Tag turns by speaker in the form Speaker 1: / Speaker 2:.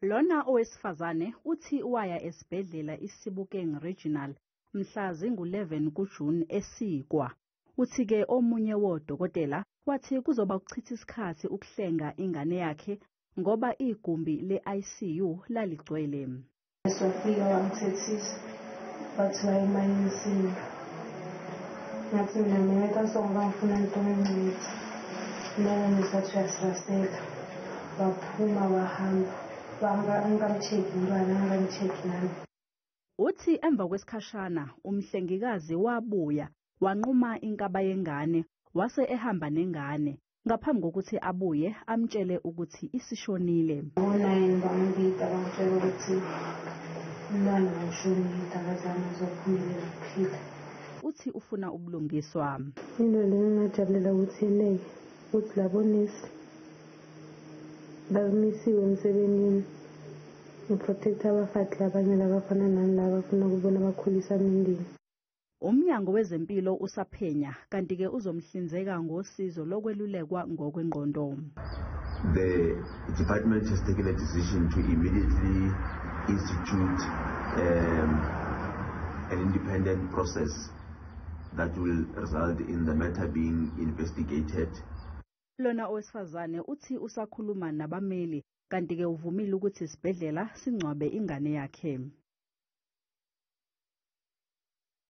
Speaker 1: Lona owesifazane uthi waya esibhedlela iSebokeng Regional mhla zingu-11 kuJuni esikwa. Uthi-ke omunye wodokotela wathi kuzoba ukuchitha isikhathi ukuhlenga ingane yakhe ngoba igumbi le-ICU laligcwele.
Speaker 2: Wafika wangithethisa, wathi wayemayisile. Ngathi mina mina ngoba ngifuna into enginceda. Umntwana wathi uyasirasela. Waphuma wahamba. Wangamcheck umntwana, angamcheck nami.
Speaker 1: Uthi emva kwesikhashana umhlengikazi wabuya wanquma inkaba yengane wase ehamba nengane ngaphambi kokuthi abuye amtshele ukuthi isishonile.
Speaker 2: Ngo-9 bangibida bangitshela ukuthi umntwana ushonile, akazange azophumelela ukuphila.
Speaker 1: Uthi ufuna ubulungiswa.
Speaker 2: Into le engingajabulela ukuthi yeneke ukuthi labo nesi bamisiwe emsebenzini ngiprotect abafati labanye labafana nami laba abafuna ukubona bakhulisa imindeni.
Speaker 1: Umnyango wezempilo usaphenya kanti-ke uzomhlinzeka ngosizo lokwelulekwa ngokwengqondo.
Speaker 3: The department has taken a decision to immediately institute an independent process that will result in the matter being investigated.
Speaker 1: Lona owesifazane uthi usakhuluma nabameli kanti-ke uvumile ukuthi isibhedlela singcwabe ingane yakhe.